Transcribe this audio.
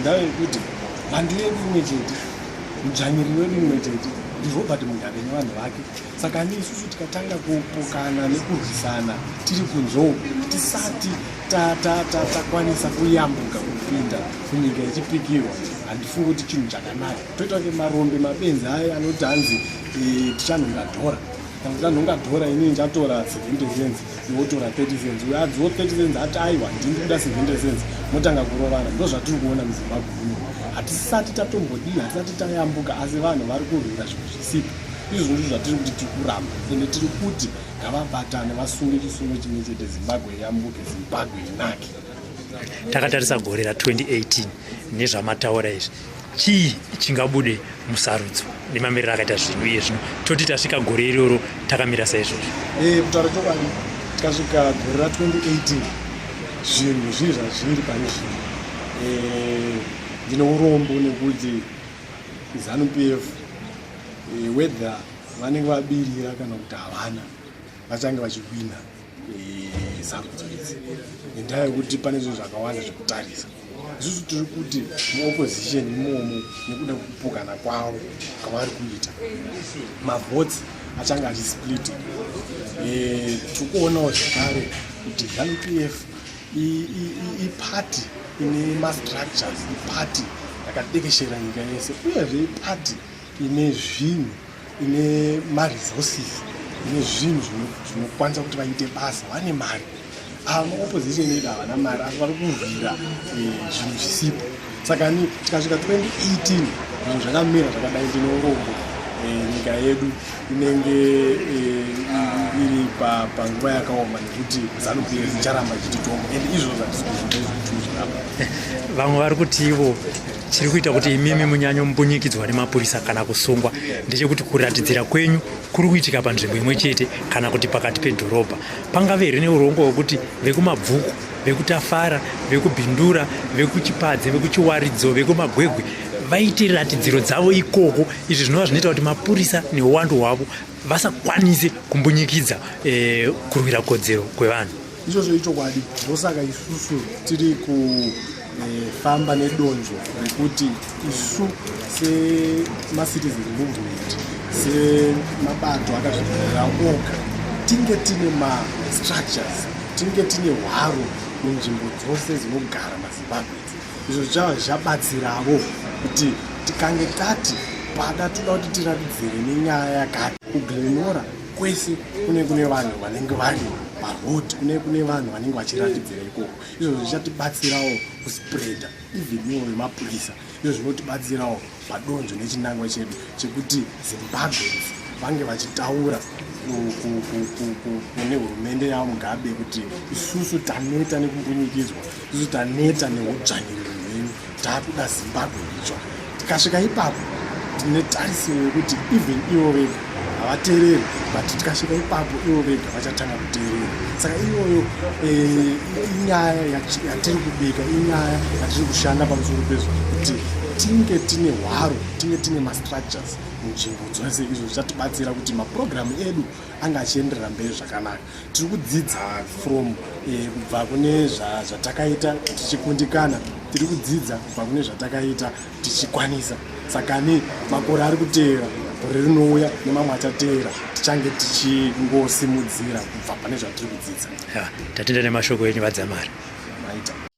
Ngendaa yekuti mhandu yedu imwe chete, mudzvanyiriri wedu imwe chete ndiRobert Mugabe nevanhu vake. Saka ani isusu tikatanga kupokana nekurwisana tiri kunze uku tisati takwanisa kuyambuka kupinda kunyika yechipikirwa, handifungi kuti chinhu chakanaka. Toita kunge marombe mabenzi aya anoti hanzi eh, tichanhonga dhora. Kana tichanhonga dhora inini ndichatora 70 cents iwe wotora 30 cents, uyo adziwo 30 cents ati aiwa ndini kuda 70 cents, motanga kurovana. Ndozvatiri kuona muZimbabwe muno. Hatisati tatombodii, hatisati tayambuka, asi vanhu vari kurwira zvinhu zvisipo. Izvozvo ndizvo zvatiri kuti tiri kuramba, ende tiri kuti ngavabatane vasunge chisungo chimwe chete, Zimbabwe iyambuke, Zimbabwe inake. Takatarisa gore ra2018 nezvamataura izvi, chii chingabude musarudzo nemamiriro akaita zvinhu iye zvino? Toti tasvika gore iroro takamira saizvozvo. Eh, kutaura chokwadi, tikasvika gore ra2018 zvinhu zviri zvazviri pane zvino, eh, ndine urombo nekuti ZANU PF, eh, whether vanenge vabirira kana kuti havana, vachange vachihwina sarudzo idzi, nendaa yekuti pane zvinhu zvakawanda zvekutarisa. Isusu tiri kuti muopposition imomo, nekuda kupokana kwavo kwavari kuita, mavotes achange achisplit. Tiri kuonawo zvekare kuti ZANU PF iparty ine mastructures, iparty yakadekeshera nyika yese, uyezve iparty ine zvinhu, ine maresources, ine zvinhu zvinokwanisa kuti vaite basa. Vane mari. Ava maopposition edu havana mari, asi vari kurwira eh, zvinhu zvisipo. Saka ni tikasvika 2018 zvinhu zvakamira zvakadai, ndine urombo, eh, nyika yedu inenge eh, iri panguva yakaoma, nekuti ZANU PF icharamba ichititonga, and izvozvo hatisi kuzvida izvo. Vamwe vari kuti ivo chiri kuita kuti imimi munyanyombunyikidzwa nemapurisa kana kusungwa ndechekuti kuratidzira kwenyu kuri kuitika panzvimbo imwe chete kana kuti pakati pedhorobha. Pangave here neurongwa hwekuti vekuMabvuku, vekuTafara, vekuBindura, vekuChipadze, vekuChiwaridzo, vekuMagwegwe vaite ratidziro dzavo ikoko? Izvi zvinova zvinoita kuti mapurisa neuwandu hwavo vasakwanise kumbunyikidza eh, kurwira kodzero kwevanhu. Izvozvo ichokwadi. Ndosaka isusu tiri kufamba nedonzvo rekuti isu semacitizen movement, semabato akazvimirira oga, tinge tine mastructures, tinge tine hwaro munzvimbo dzose dzinogara maZimbabweans. Izvo zvichava zvichabatsiravo kuti tikange tati pada toda kuti tiratidzire nenyaya yakati, kuGlenora kwese kune kune vanhu vanenge vari paroad, kune kune vanhu vanenge vachiratidzira ikoko. Izvo zvichatibatsirawo kuspreada even ivo vemapurisa. Izvo zvinotibatsirawo padonzvo nechinangwa chedu chekuti Zimbabweans vange vachitaura kune hurumende yavo Mugabe kuti isusu taneta nekumbunyikidzwa, isusu taneta neudzvanyiriri hwenyu, taakuda Zimbabwe itsva. Tikasvika ipapo, tine tarisiro yekuti even ivo vega havateereri, but tikasvika ipapo ivo vega vachatanga kuteerera. Saka iyoyo eh, inyaya yatiri kubika, inyaya yatiri kushanda pamusoro pezvo, kuti tinge tine hwaro, tinge tine mastructures munzvimbo dzose. Izvo zvichatibatsira kuti mapurogiramu edu anga achienderera mberi zvakanaka. Tiri kudzidza from eh, kubva kune zvatakaita tichikundikana, tiri kudzidza kubva kune zvatakaita tichikwanisa. Saka ni makore ari kuteera, gore rinouya nemamwe achateera, tichange tichingosimudzira kubva pane zvatiri kudzidza. Tatenda nemashoko enyu, VaDzamara. Maita.